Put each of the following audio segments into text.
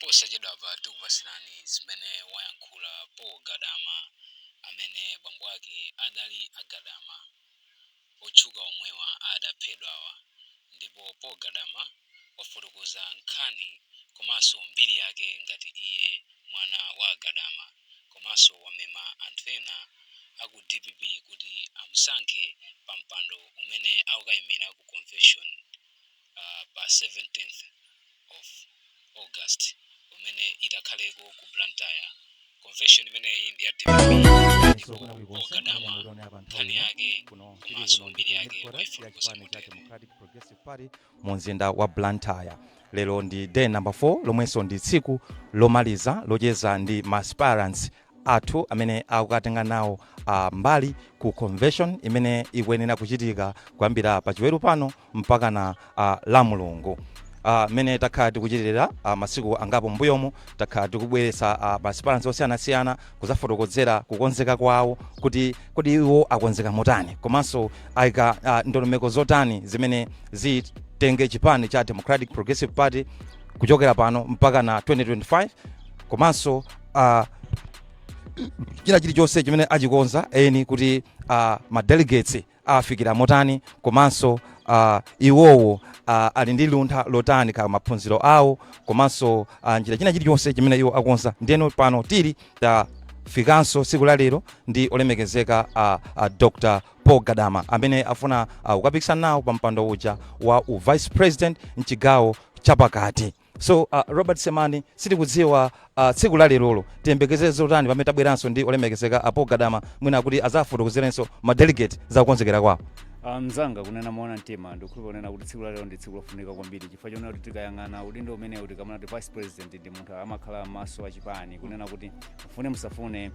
Posachedwapa tikupatsirani zimene wayankhula Paul Gadama, amene bambo ake adali a Gadama otchuka omwewa adaphedwawa. Ndipo Paul Gadama wafotokoza nkhani komanso mbiri yake ngati iye mwana wa Gadama, komanso wamema anthu ena aku DPP kuti amusankhe pa mpando umene akukayimira ku convention pa 17th of August umene itakhaleko ku Blantyre. Convention imeneyi ndi ya DPP, ndipo Paul Gadama nkhani yake komanso mbiri yake waifotokoza motere. Democratic Progressive Party mu mzinda wa Blantyre. Lero ndi day number 4, lomwenso ndi tsiku lomaliza locheza ndi ma aspirants athu amene akukatenga nawo mbali ku convention imene ikuyenera kuchitika kuyambira pachiweru pano mpaka na la Mulungu. Mmene takhala tikuchitirira masiku angapo mbuyomu, takhala tikubweretsa ma aspirants osiyanasiyana kuzafotokozera kukonzeka kwawo, kuti kodi iwo akonzeka motani, komanso ayika ndondomeko zotani zimene zitenge chipani cha Democratic Progressive Party kuchokera pano mpaka na 2025, komanso china chilichonse chimene achikonza eni, kuti ma delegates afikira motani, komanso iwowo ali ndi luntha lotani ka maphunziro awo, komanso njira china chilichonse chimene iwo akonza. Ndiyeno pano tili tafikanso tsiku la lero ndi olemekezeka Dr Paul Gadama, amene afuna kukapikisana nawo pa mpando uja wa u vice president mchigawo chapakati. So Robert Semani, sitikudziwa tsiku la lerolo tiyembekezere zotani pamene tabweranso ndi olemekezeka a Paul Gadama, mwina kuti azafotokozerenso ma delegate zakukonzekera kwawo. Mzanga, kunena moona mtima, ndikukhulupirira kunena kuti tsiku la lero ndi tsiku lofunika kwambiri, chifukwa chonena kuti tikayang'ana udindo umenewu, tikamona kuti vice president ndi munthu amakhala maso achipani, kunena kuti mufune musafune,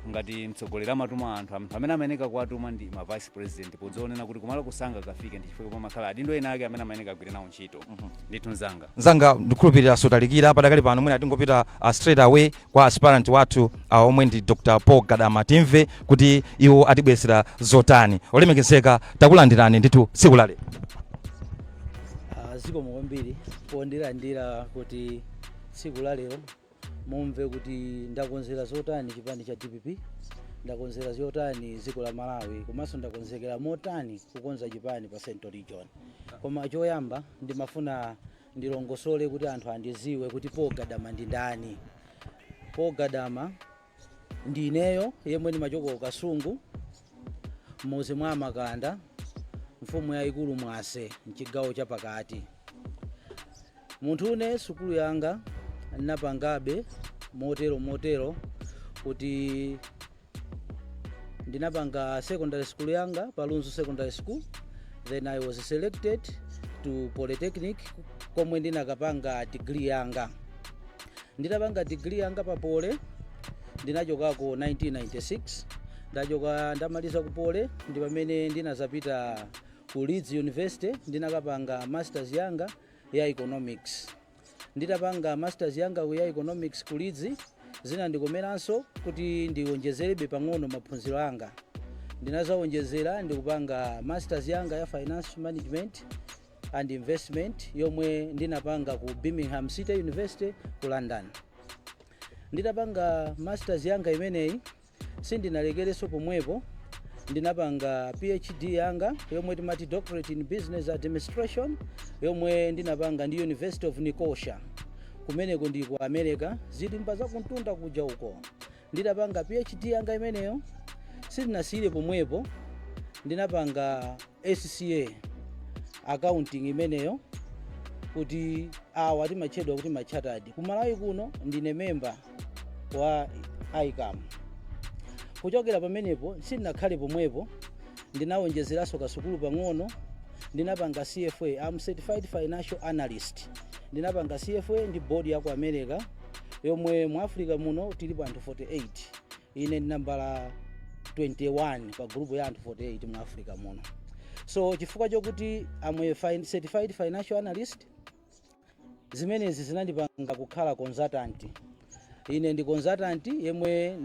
ngati mtsogoleri amatuma anthu, anthu amene amayeneka kuwatuma ndi ma vice president, podzionena kuti kumalo kusanga kafike, ndi chifukwa pamakhala adindo ena ake amene amayeneka agwire nawo ntchito. Ndithu, mzanga. Mzanga, ndikhulupirira sotalikira padakali pano, mwina tingopita straight away kwa aspirant wathu omwe ndi Dr Paul Gadama, timve kuti iwo atibwezera zotani. Olemekezeka, takulandirani ndithu tsiku la lero. Zikomo kwambiri pondilandira kuti tsiku la lero mumve kuti ndakonzera zotani chipani cha DPP, ndakonzera zotani dziko la Malawi, komanso ndakonzekera motani kukonza chipani pa Central Region. Koma choyamba ndimafuna ndilongosole kuti anthu andiziwe kuti Paul Gadama ndi ndani. Paul Gadama ndi ineyo yemwe ndimachoka ku Kasungu, m'mudzi mwa Makanda, mfumu yayikulu Mwase, mchigawo chapakati. Munthu une sukulu yanga ndinapangabe motero motero kuti ndinapanga secondary school yanga pa Lunzu Secondary School, then I was selected to Polytechnic komwe ndinakapanga degree yanga. Nditapanga degree yanga pa Poly, ndinachokako 1996. Ndachoka, ndamaliza ku Poly, ndi pamene ndinazapita ku Leeds University, ndinakapanga masters yanga ya economics. Nditapanga masters yanga ya economics ku Leeds, zinandikomeranso kuti ndiwonjezerebe pang'ono maphunziro anga. Ndinazawonjezera ndikupanga masters yanga ya finance management and investment, yomwe ndinapanga ku Birmingham City University ku London. Nditapanga masters yanga imeneyi, sindinalekerenso pomwepo. Ndinapanga PhD yanga, yomwe timati doctorate in business administration, yomwe ndinapanga ndi University of Nicosia. Kumeneko ndi ku America, zilimba zakuntunda kuja uko. Nditapanga PhD yanga imeneyo, sindinasiyire pomwepo. Ndinapanga ACCA accounting imeneyo, kuti awa timatchedwa kuti ma chartered. Ku Malawi kuno ndine member wa ICAM. Kuchokera pamenepo, sindinakhale pomwepo. Ndinawonjezeranso kasukulu pang'ono, ndinapanga CFA. I'm certified financial analyst. Ndinapanga CFA ndi board ya ku America, yomwe mu Africa muno tilipo anthu 48. Ine ndi nambala 21 pa group ya anthu 48 mu Africa muno. So chifukwa chokuti I'm a certified financial analyst, zimenezi zinandipanga kukhala consultant. Ine ndi consultant yemwe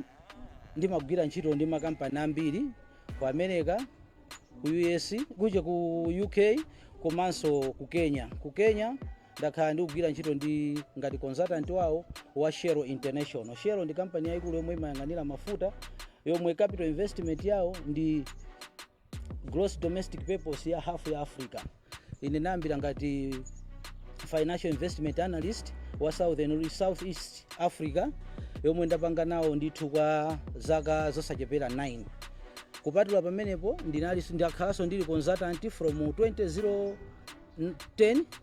ndimagwira ntchito ndi makampani ambiri ku America, ku US, kuja ku UK, komanso ku Kenya. Ku Kenya Ndakhala ndikugwira ntchito ndi ngati consultant wawo wa Shell International. Shell ndi kampani yayikulu yomwe imayang'anira mafuta, yomwe capital investment yawo ndi gross domestic purpose ya half ya Africa. Ine nayambira ngati financial investment analyst wa Southern Southeast Africa, yomwe ndapanga nawo ndithu kwa zaka zosachepera 9. Kupatula pamenepo, ndinali ndakhalanso ndili consultant from 2010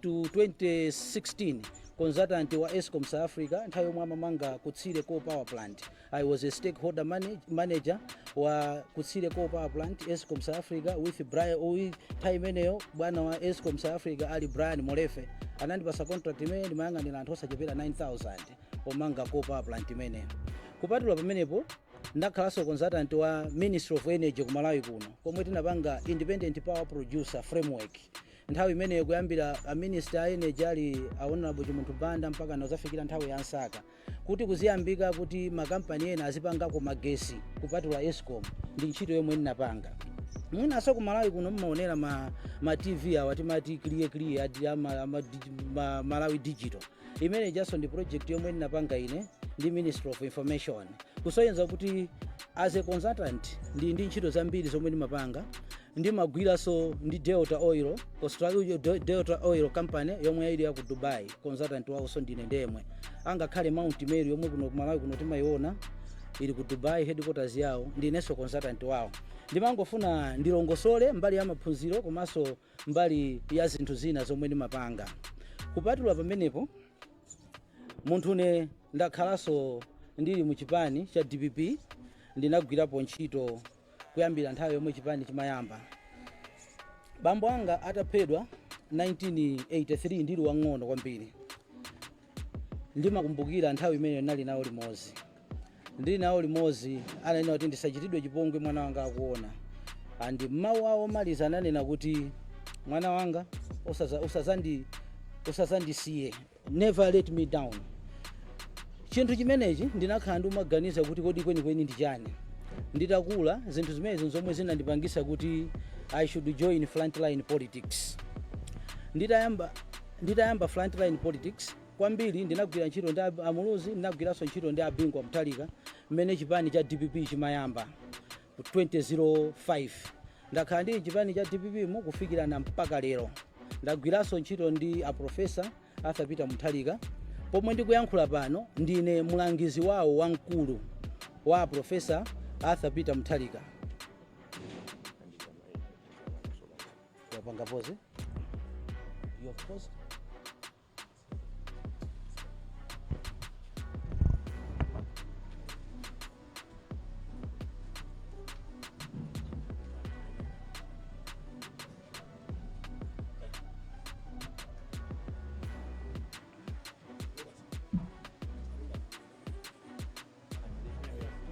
to 2016, consultant wa Escom South Africa nthawi yomwe amamanga Kusile Coal Power Plant. I was a stakeholder manager wa Kusile Coal Power Plant, Escom South Africa, with Brian, with nthawi imeneyo bwana wa Escom South Africa ali Brian Molefe. Anandipasa contract imene ndimayang'anira anthu osachepera 9000 pomanga coal power plant imeneyo. Kupatula pamenepo, ndakhalanso consultant wa Ministry of Energy ku Malawi kuno, komwe tinapanga independent power producer framework nthawi imeneyo, kuyambira a minister a energy ali a Honorable Chimunthu Banda mpaka nazafikira nthawi ya Nsaka, kuti kuziyambika kuti makampani ena azipangako magesi kupatula Escom. Ndi ntchito yomwe ndinapanga. Mwinaso ku Malawi kuno mmaonera ma TV awa timati clear clear Malawi Digital. Imene jaso ndi project yomwe ndinapanga ine ndi Ministry of Information. Kusonyeza kuti as a consultant ndi ntchito zambiri zomwe ndimapanga. Ndimagwiranso ndi Delta Oil Delta Oil Company yomwe ili ya ku Dubai, consultant wawonso ndine ndemwe. Angakhale Mount Meru yomwe kuno ku Malawi kuno timayiona ili ku Dubai headquarters yawo, ndinenso consultant wawo. Ndimangofuna ndilongosole mbali ya maphunziro komanso mbali ya zinthu zina zomwe ndimapanga. Kupatula pamenepo, munthune ndakhalanso ndili mu chipani cha DPP. Ndinagwirapo ntchito kuyambira nthawi yomwe chipani chimayamba. Bambo anga ataphedwa 1983, ndili wang'ono kwambiri, ndimakumbukira nthawi imene ndinali nawo limodzi, ndili nawo limodzi, ananena kuti ndisachitidwe chipongwe mwana wanga akuona. And mawu awo omaliza ananena kuti, "Mwana wanga, usazandisiye, never let me down." Chinthu chimenechi ndinakhala ndimaganiza kuti kodi kwenikweni ndi chani? Nditakula, zinthu zimenezi zomwe zinandipangisa kuti I should join frontline politics. Nditayamba frontline politics kwambiri, ndinagwira ntchito ndi Amuluzi, ndinagwiranso ntchito ndi Abingwa Mutharika mmene chipani cha DPP chimayamba ku 2005. Ndakhala ndili chipani cha DPP mu kufikira na mpaka lero. Ndagwiranso ntchito ndi a Professor Arthur Peter Mutharika. Pomwe ndikuyankhula pano, ndine mulangizi wawo wamkulu wa Professor Arthur Peter Mutharika. Wapanga pause? You have paused?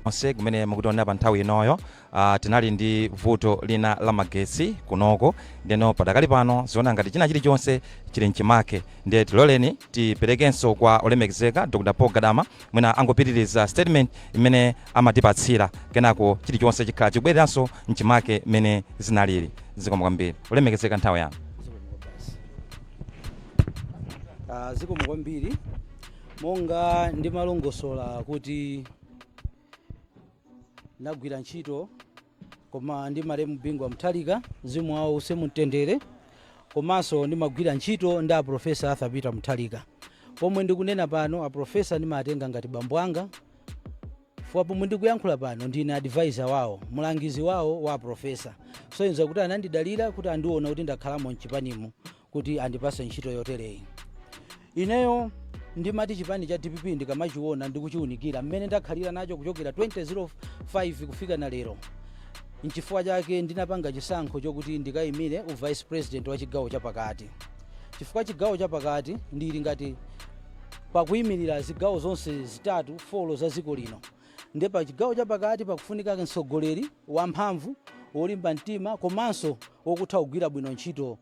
Onse kumene mukutionera pa nthawi inoyo, tinali ndi vuto lina la magetsi kunoko, ndeno padakali pano ziona ngati china chilichonse chili mchimake. Ndiye tiloleni tiperekenso kwa olemekezeka Dr Paul Gadama, mwina angopitiriza statement imene amatipatsira, kenako chilichonse chikhala chikubwereranso mchimake mmene zinalili. Zikomo kwambiri, olemekezeka, nthawi yanu. Zikomo kwambiri. Monga ndimalongosola kuti ndagwira ntchito koma ndi malemu Bingwa Mutharika, mzimu wawo use mumtendere, komanso ndimagwira ntchito ndi a Professor Arthur Peter Mutharika. Pomwe ndikunena pano, a Professor ndimatenga ngati bambo anga, chifukwa pomwe ndikuyankhula pano ndine advisor wawo, mulangizi wawo wa professor. So kuti anandidalira kuti andiona kuti ndakhalamo mchipanimo kuti andipase ntchito yotereyi. Ineyo ndimati chipani cha DPP ndikamachiona, ndikuchiunikira mmene ndakhalira nacho kuchokera 2005 kufika na lero, nchifukwa chake ndinapanga chisankho chokuti ndikayimire u vice president wa chigawo chapakati, chifukwa chigawo chapakati ndili ngati pakuyimirira zigawo zonse zitatu, four za dziko lino. Ndi pa chigawo chapakati pakufunika mtsogoleri wamphamvu, wolimba mtima, komanso wokutha kugwira bwino ntchito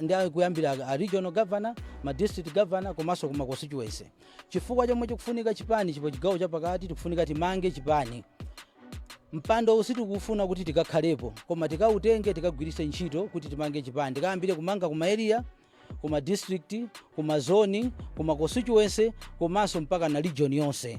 ndi kuyambira a regional governor, ma district governor, komanso kuma constituency, chifukwa chomwe chikufunika chipani chipo chigawo chapakati, tikufunika timange chipani. Mpando sitikufuna kuti tikakhalepo, koma tikautenge, tikagwiritse ntchito kuti timange chipani, tikayambire kumanga kuma area. Kuma district, kuma zone, kuma constituency, komanso mpaka na region yonse.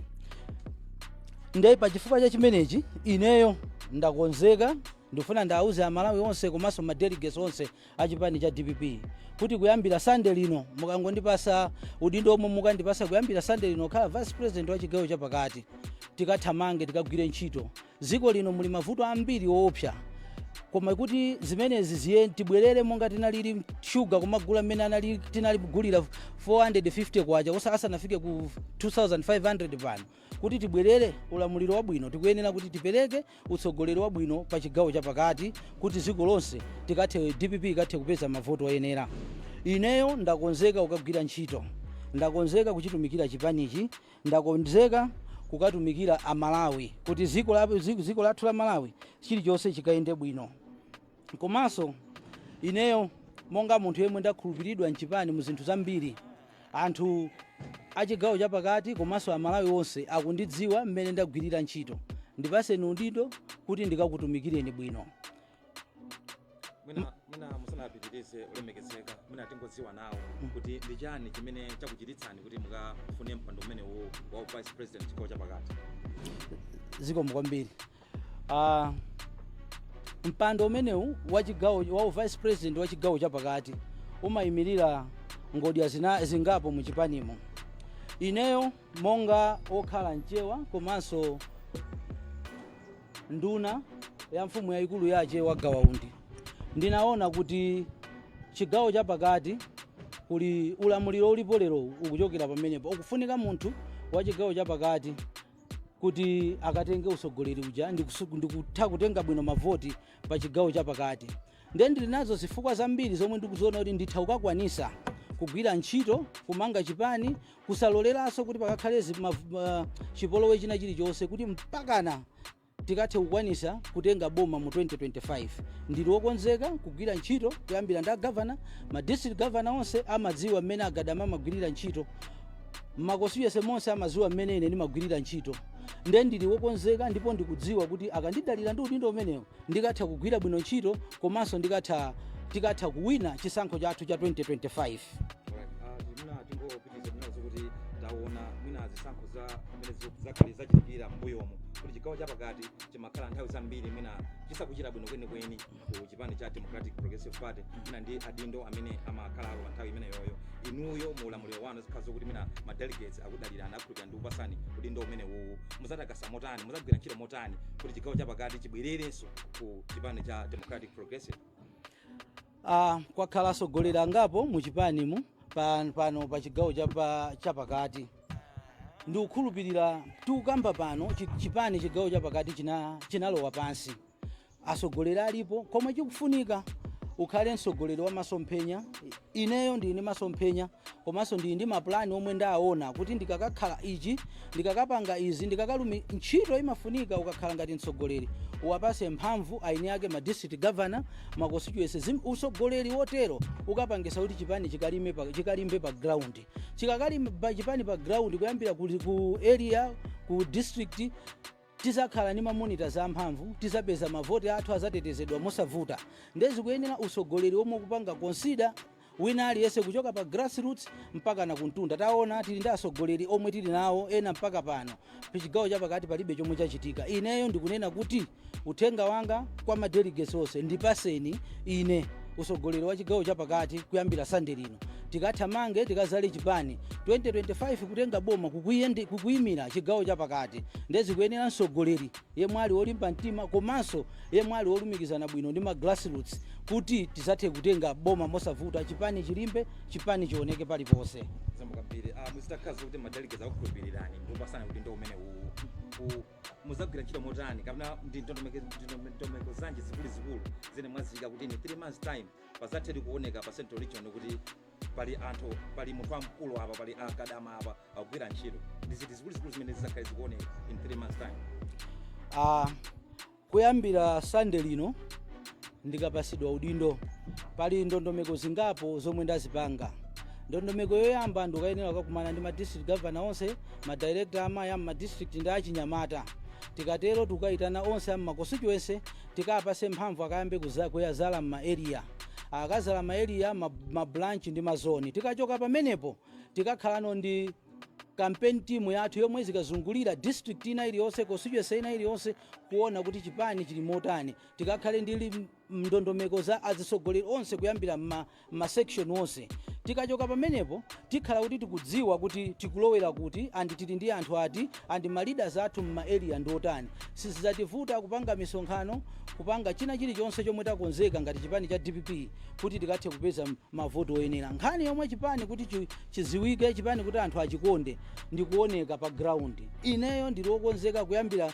Ndiye pachifukwa cha chimenechi ineyo ndakonzeka. Ndifuna ndauze Amalawi onse komanso ma delegates onse achipani cha DPP kuti kuyambira Sande lino, mukangondipasa udindo omwe mukandipasa kuyambira Sande lino kukhala vice president wa chigawo chapakati, tikathamange, tikagwire ntchito. Dziko lino muli mavuto ambiri woopsa, koma kuti zimenezi ziye, tibwerere monga tinalili, shuga kumagula mmene anali tinali kugulira 450 kwacha asanafike ku 2500 pano, kuti tibwerere ulamuliro wabwino, tikuyenera kuti tipereke utsogoleri wabwino pa chigawo chapakati kuti dziko lonse tikathe, DPP ikathe kupeza mavoto oyenera. Ineyo ndakonzeka kukagwira ntchito, ndakonzeka kuchitumikira chipanichi, ndakonzeka kukatumikira Amalawi kuti dziko lathu la Malawi chilichonse chikayende bwino. Komanso ineyo monga munthu yemwe ndakhulupiridwa mchipani mu zinthu zambiri, anthu achigawo chapakati komanso Amalawi onse akundidziwa mmene ndagwirira ntchito. Ndipaseni udindo kuti ndikakutumikireni bwino. Mwina musanapitirize, ulemekezeka, mwina tingodziwa nawo kuti ndi chani chimene chakuchititsani kuti mukafune mpando umenewu wa vice president chigawo chapakati? Zikomo kwambiri. Mpando umenewu wa chigawo wa vice president wa chigawo chapakati umayimirira ngodya zingapo muchipanimo. Ineyo monga okhala Mchewa komanso nduna ya mfumu yayikulu ya Achewa Gawaundi, ndinaona kuti chigawo chapakati kuli ulamuliro ulipo lero ukuchokera pamenepo. Ukufunika munthu wa chigawo chapakati kuti akatenge usogoleri uja ndikutha kutenga bwino mavoti pa chigawo chapakati. Ndiye ndili nazo zifukwa zambiri zomwe ndikuziona kuti nditha kukakwanisa kugwira ntchito, kumanga chipani, kusaloleranso kuti pakakhale chipolowe china chilichonse, kuti mpakana tikathe kukwanisa kutenga boma mu 2025. Ndili wokonzeka kugwira ntchito kuyambira ndi agavana, ma district governor onse amadziwa mmene Agadama amagwirira ntchito, ma constituency monse amadziwa mmene ine ndimagwirira ntchito. Ndiye ndili wokonzeka ndipo ndikudziwa kuti akandidalira ndi udindo umenewo, ndikatha kugwira bwino ntchito komanso tikatha kuwina chisankho chathu cha 2025. Alright, mwina tingopitiriza kunazo kuti taona mwina zisankho za mmene zakhale zachitikira m'mbuyomo kuti chigawo chapakati chimakhala nthawi zambiri mwina chisakuchita bwino kwenikweni ku chipani cha Democratic Progressive Party, mwina ndi adindo amene amakhalako pa nthawi imeneyoyo. Inuyo mu ulamuliro wanu, zikhala zokuti mwina ma delegates akudalirani, akhulupirira ndi kupasani udindo umenewu, muzatakasa motani, muzagwira ntchito motani kuti chigawo chapakati chibwererenso ku chipani cha Democratic Progressive? Kwakhala atsogoleri angapo muchipanimu pano pa chigawo chapakati. Ndikukhulupirira tikukamba pano chipani chigawo chapakati chinalowa pansi, atsogoleri alipo. Komwe chikufunika ukhale mtsogoleri wa masomphenya. Ineyo ndili ndi masomphenya komanso ndili ndi mapulani omwe ndaona kuti ndikakakhala ichi, ndikakapanga izi, ndikakalumi ntchito. Imafunika ukakhala ngati mtsogoleri uwapase mphamvu aini ake, ma district governor, ma constituency. Utsogoleri wotero ukapangisa kuti chipani chikalimbe pa ground. Chikakalimba chipani pa ground kuyambira ku area, ku district, tizakhala ndi ma monitors amphamvu, tizapeza mavoti athu azatetezedwa mosavuta. Ndezi kuyenera utsogoleri omwe ukupanga consider wina aliyense kuchoka pa grassroots mpaka na kuntunda. Taona tili ndi atsogoleri omwe tili nawo ena mpaka pano pichigawo chapakati palibe chomwe chachitika. Ineyo ndikunena kuti uthenga wanga kwa ma delegates onse, ndipaseni ine utsogoleri wa chigawo chapakati kuyambira Sande lino, tikathamange, tikazale chipani 2025 kutenga boma kukuyimira chigawo chapakati. Ndezikuyenera mtsogoleri yemwe ali wolimba mtima komanso yemwe ali wolumikizana bwino ndi ma grassroots kuti tizathe kutenga boma mosavuta, chipani chilimbe, chipani chioneke paliponse. Zikomo kwambiri. Muzitakhala kuti ma delegates akukhulupirirani ndikupasani udindo umene uwu, muzagwira ntchito motani kapena ndi ndondomeko zanji zikuluzikulu zene mwaziyika kuti in 3 months time pazathedi kuoneka pa Central Region kuti pali anthu, pali munthu wamkulu apa, pali Akadama apa akugwira ntchito? Ndi ziti zikuluzikulu zimene zizakhale zikuoneka in 3 months time? Kuyambira Sande lino ndikapasidwa udindo, pali ndondomeko zingapo zomwe ndazipanga. Ndondomeko yoyamba, ndikuyenera kukakumana ndi ma district governor onse, ma director amayi ama district ndi achinyamata. Tikatero tikayitana onse ama constituency, tikapase mphamvu akayambe kuyazala mma area. Akazala ma area, ma branch ndi ma zone. Tikachoka pamenepo, tikakhalano ndi campaign team yathu yomwe zikazungulira district ina iliyonse, constituency ina iliyonse, kuona kuti chipani chili motani. Tikakhale ndi ndondomeko za azitsogoleri onse kuyambira ma section onse. Tikachoka pamenepo, tikhala kuti tikudziwa kuti tikulowera kuti and tili ndi anthu ati and ma leaders athu mma area ndi otani. Sizidzativuta kupanga misonkhano, kupanga china chilichonse chomwe takonzeka ngati chipani cha DPP kuti tikathe kupeza mavoto oyenera. Nkhani yomwe chipani kuti chiziwike, chipani kuti anthu achikonde, ndi kuoneka pa ground. Ineyo ndili wokonzeka kuyambira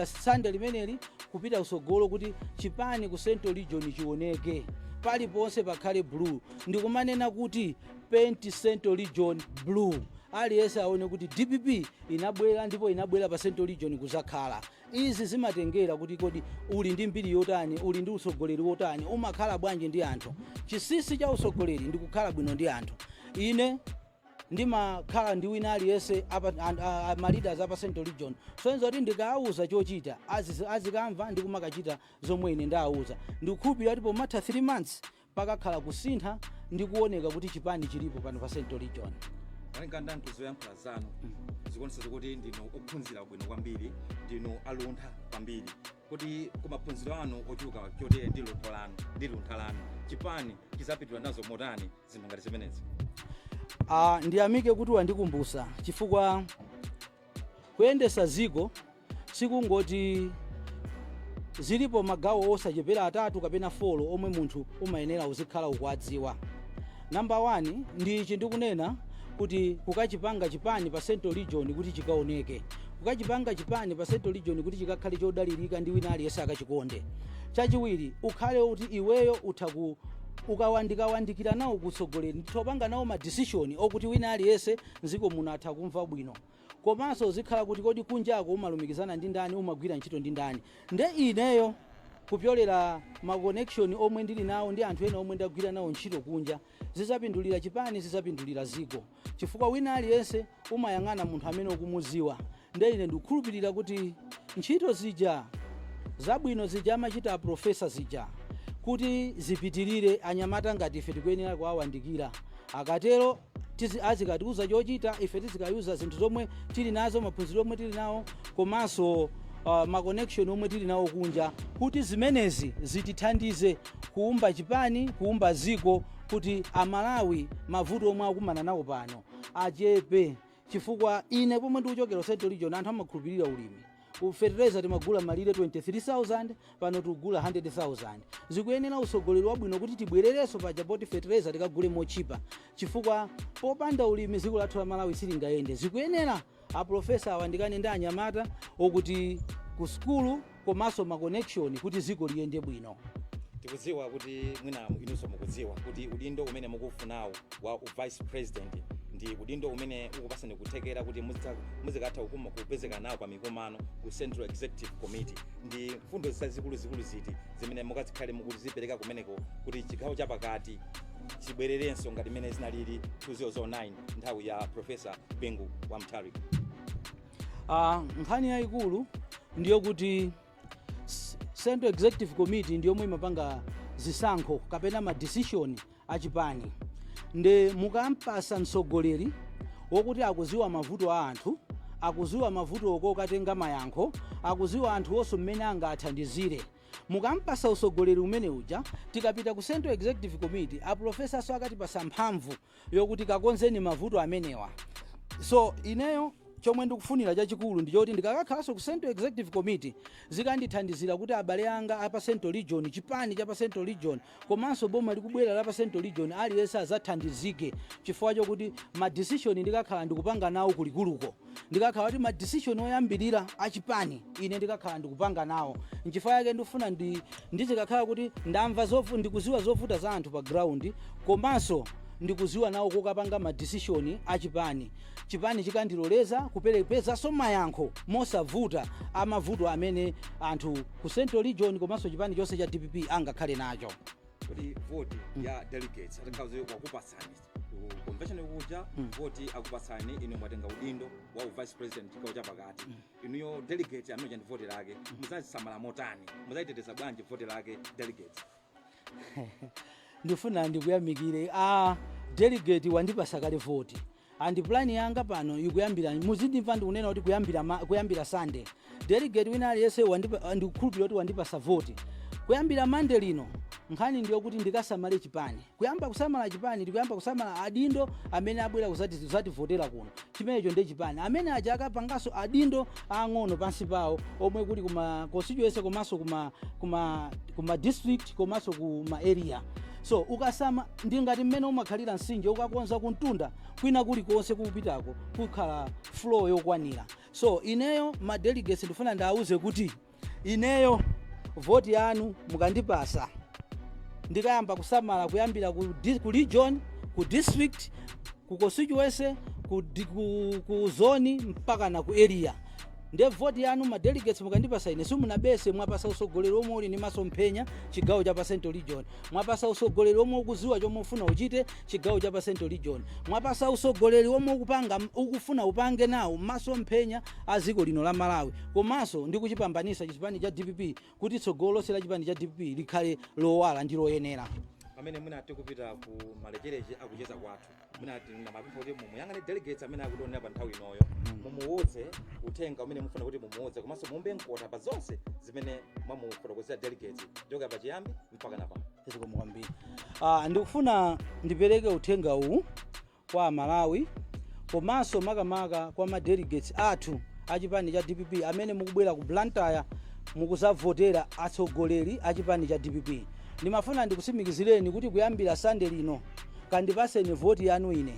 Sunday limeneli kupita kusogolo kuti chipani ku Central Region chioneke paliponse, pakhale blue. Ndikumanena kuti paint Central Region blue, aliyense aone kuti DPP inabwera ndipo inabwera pa Central Region kuzakhala. Izi zimatengera kuti kodi uli ndi mbiri yotani, uli ndi utsogoleri wotani, umakhala bwanji ndi anthu. Chinsinsi cha utsogoleri ndi kukhala bwino ndi anthu. Ine ndimakhala ndi wina aliyense ma leaders apa Central Region, sonza kuti ndikawauza chochita, azikamva ndi kumakachita zomwe ine ndawauza. Ndikukhulupirira kuti pomatha 3 months pakakhala kusintha ndi kuoneka kuti chipani chilipo pano pa Central Region. Malinga ndi anthu, zoyankhula zanu zikuonetsa kuti ndinu ophunzira bwino kwambiri, ndinu aluntha kwambiri. Kuti kumaphunziro anu ochuluka chotere ndi luntha lanu, chipani chizapitira nazo motani zinthu ngati zimenezi? Ndiyamike kuti wandikumbusa, chifukwa kuyendesa ziko sikungoti zilipo magawo osachepera atatu kapena four omwe munthu umayenera uzikhala ukuwadziwa. Namba 1 ndi ichi ndikunena kuti kukachipanga chipani pa Central Region kuti chikaoneke, kukachipanga chipani pa Central Region kuti chikakhale chodalirika ndi wina aliyense akachikonde. Chachiwiri, ukhale kuti iweyo utha ku ukawandikawandikira nawo kutsogoleri, ndithopanga nawo ma decision okuti wina aliyense mdziko muno atha kumva bwino. Komanso uzikhala kuti kodi kunjako umalumikizana ndi ndani, umagwira ntchito ndi ndani. Nde ineyo kupyolera ma connection omwe ndili nawo ndi anthu ena omwe ndagwira nawo ntchito kunja, zizapindulira chipani, zizapindulira ziko, chifukwa wina aliyense umayang'ana munthu amene ukumuziwa. Nde ine ndikukhulupirira kuti ntchito zija zabwino zija amachita aprofesa zija kuti zipitirire, anyamata ngati ife tikuyenera kuwawandikira. Akatero azikatiuza chochita, ife tizikayuza zinthu zomwe tili nazo, maphunziro omwe tili nawo, komanso ma connection omwe tili nawo kunja, kuti zimenezi zitithandize kuumba chipani, kuumba ziko, kuti Amalawi mavuto omwe akumana nawo pano achepe. Chifukwa ine pomwe ndikuchokera Central Region, anthu amakhulupirira ulimi. Fertilizer timagula malire 23,000, pano tikugula 100,000. Zikuyenera usogoleri wabwino kuti tibwererenso paja poti fertilizer tikagule mochipa, chifukwa popanda ulimi dziko lathu la Malawi silingayende. Zikuyenera aprofesa awandikane ndi anyamata okuti ku sukulu komanso ma connection kuti dziko liyende bwino. Tikudziwa kuti mwina inunso mukudziwa kuti udindo umene mukufunawo wa vice president ndi udindo umene ukupasani kuthekera kuti muzikatha kupezeka nawo pa mikumano ku Central Executive Committee. Ndi mfundo zazikuluzikulu ziti zimene mukazikhale mukuzipereka kumeneko kuti chigawo chapakati chibwererenso ngati mmene zinalili 2009 nthawi ya Professor Bingu wa Mutharika? Nkhani yayikulu ndiyo kuti Central Executive Committee ndiyomwe imapanga zisankho kapena ma decision achipani. Nde mukampasa mtsogoleri wokuti akuziwa mavuto a anthu, akuziwa mavuto okokatenga mayankho, akuziwa anthu onse mmene angathandizire, mukampasa usogoleri umene uja, tikapita ku Central Executive Committee, aprofesaso akatipasa mphamvu yokuti kakonzeni mavuto amenewa. So ineyo chomwe ndikufunira chachikulu ndi choti ndikakakhalanso ku Central Executive Committee, zikandithandizira kuti abale anga apa Central Region, chipani cha pa Central Region, komanso boma likubwera la pa Central Region, aliyense azathandizike, chifukwa chokuti ma decision ndikakhala ndikupanga nawo kulikuluko. Ndikakhala kuti ma decision oyambirira achipani ine ndikakhala ndikupanga nawo. Nchifukwa yake ndikufuna ndizikakhala kuti ndamva ndikuziwa zovuta za anthu pa ground, komanso ndikuziwa nawo kokapanga ma decision achipani. Chipani chikandiloleza kuperepezanso mayankho mosavuta amavuto amene anthu ku Central Region komanso chipani chonse cha DPP angakhale nacho. Kuti voti ya delegates atakhala wakupatsani ku convention kuja, voti akupatsani, inu mwatenga udindo wa vice president chigawo chapakati, inuyo delegate amene ndi voti lake muzazisamala motani? Muzayiteteza bwanji voti lake delegate? Ndifuna ndikuyamikire. A delegate wandipasa kale voti, and plan yanga pano ikuyambira, muzindimva ndikunena kuti kuyambira Sunday, delegate wina aliyense ndikukhulupirira kuti wandipasa voti. Kuyambira Mande lino, nkhani ndiyo kuti ndikasamale chipani. Kuyamba kusamala chipani, ndikuyamba kusamala adindo amene abwera kuzativotera kuno. Chimenecho ndi chipani. Amene aja akapanganso adindo ang'ono pansi pawo omwe kuli kuma constituency, komanso kuma district, komanso kuma area. So ukasama, ndingati mmene umakhalira mtsinje, ukakonza kuntunda, kwina kulikonse kupitako kukhala flow yokwanira. So ineyo, ma delegates, ndifuna ndawuze kuti ineyo voti yanu mukandipasa, ndikayamba kusamala kuyambira ku region, ku district, ku constituency, ku zone, mpaka na ku area. Nde voti yanu, ma delegates, mukandipasa ine, simunabese. Mwapasa usogoleri omwe uli ndi masomphenya chigawo cha pa Central Region. Mwapasa usogoleri omwe ukuziwa chomwe ufuna uchite chigawo cha pa Central Region. Mwapasa usogoleri omwe ukupanga, ukufuna upange nawo masomphenya a dziko lino la Malawi, komanso ndi kuchipambanisa chipani cha DPP, kuti tsogolo lonse la chipani cha DPP likhale lowala ndi loyenera. Pamene mwina tikupita ku malechereche akucheza kwathu, mwina tinamapempha kuti mumuyang'ane delegates amene akutionera pa nthawi inoyo, mumuwuze uthenga umene mufuna kuti mumuwuze, komanso mumbe mkota pa zonse zimene mwamufotokozera delegates kuchoka pachiyambi mpaka na pano. Zikomo kwambiri. Ndikufuna ndipereke uthenga uwu kwa Malawi, komanso makamaka kwa ma delegates athu achipani cha DPP amene mukubwera ku Blantyre mukuzavotera atsogoleri achipani cha DPP. Ndimafuna ndikutsimikizireni kuti kuyambira Sande lino, kandipaseni voti yanu ine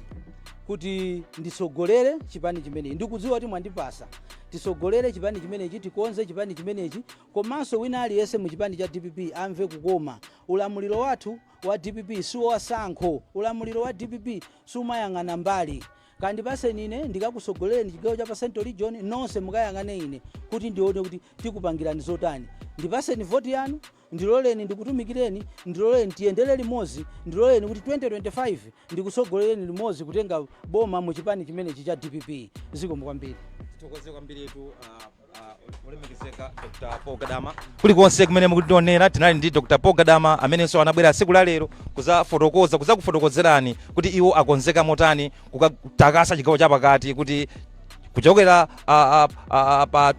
kuti nditsogolere chipani chimenechi. Ndikudziwa kuti mwandipasa. Tisogolere chipani chimenechi, tikonze chipani chimenechi, komanso wina aliyense mu chipani cha DPP amve kukoma. Ulamuliro wathu wa DPP siwowasankho. Ulamuliro wa DPP sumayang'ana mbali. Kandipaseni ine ndikakusogolereni chigawo cha pa Central Region. Nonse mukayang'ane ine kuti ndione kuti tikupangirani zotani. Ndipaseni voti yanu, ndiloleni ndikutumikireni, ndiloleni tiyendere limodzi, ndiloleni kuti 2025 ndikusogolereni limodzi kutenga boma mu chipani chimenechi cha DPP. Zikomo kwambiri. Tithokoze kwambiritu olemekezeka Dr Paul Gadama. Kulikonse kumene mukutionera, tinali ndi Dr Paul Gadama amenenso anabwera tsiku la lero kuzafotokoza, kuzakufotokozerani kuti iwo akonzeka motani kukatakasa chigawo chapakati, kuti kuchokera pa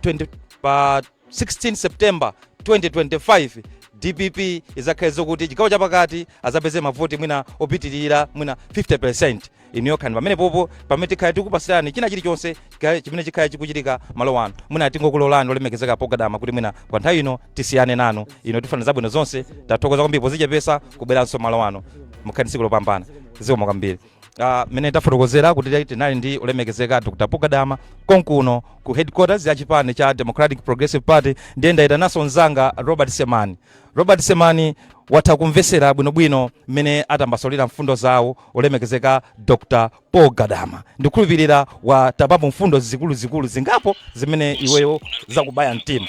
20, pa 16 September 2025 DPP izakhale zokuti chigawo chapakati azapeze mavoti mwina opitirira mwina 50. Inuyo khani pamene popo, pamene tikhale tikupasirani china chilichonse chimene chikhale chikuchitika malo ano. Mwina tingokulolani, olemekezeka Paul Gadama, kuti mwina kwa nthawi ino tisiyane nanu. Ino tifuna zabwino zonse. Tathokoza kwambiri pozichepesa kubweranso malo ano. Mukhale tsiku lopambana. Zikomo kwambiri. Mene tafotokozera kuti tinali ndi olemekezeka Dr Paul Gadama konkuno ku headquarters ya chipani cha Democratic Progressive Party. Ndiye ndayitananso mzanga Robert Semani. Robert Semani, watha kumvesera bwinobwino mmene atambasulira mfundo zawo olemekezeka Dr Paul Gadama. Ndikukhulupirira watapapo mfundo zikuluzikulu zingapo zimene iweyo zakubaya mtima.